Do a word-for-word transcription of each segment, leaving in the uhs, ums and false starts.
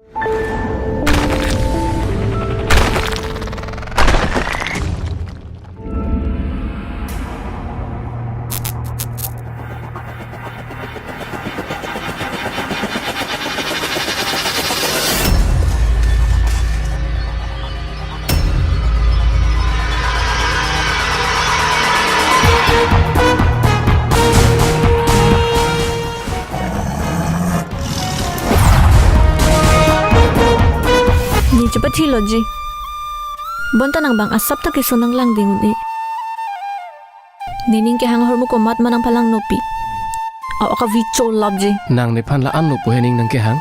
Ne chepathi loji. Bonta nang bang asap ta keso nang langding un-e. Ne ning kehang ahormu komat ma nang palang nopi. Aw, akavi cholapji. Nang nephan la-an nopo he ning nang kehang.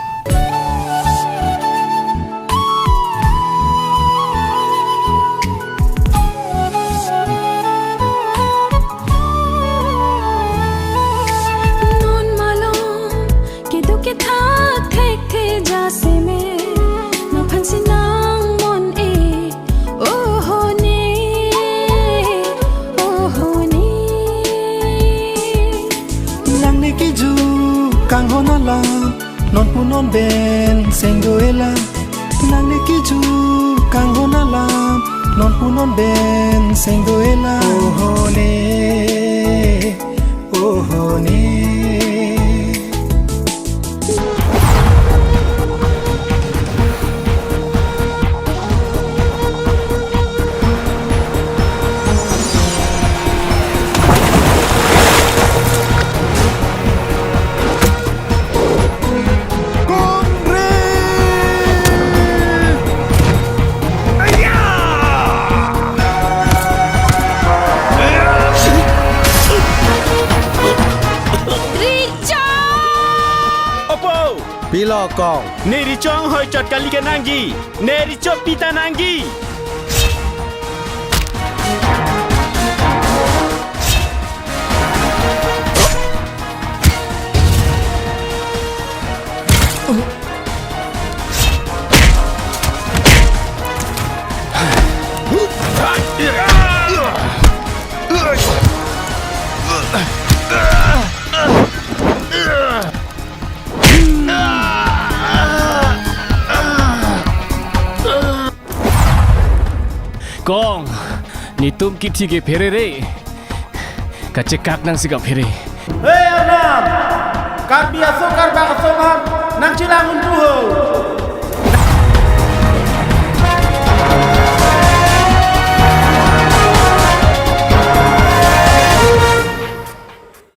Non malom kedo kethak thekthe jasemet, nangphan si nang mon-e, oho ne, oho ne. Nang ne kiju kanghon alam, non pu non pen seng do-e lang. Nang ne kiju kanghon alam, non pu non pen seng do-e lang. Oho ne, oho ne. Richard! Opo! Pilo kong. Ne Richard hoi chot kali ke nangji. Ne Richard pita nangji. Kong, netum kithi ke pherere. Kachekak nangsi kaphere. Hei Arnam, Karbi aso Karbak aso aphan nangchelang untu ho.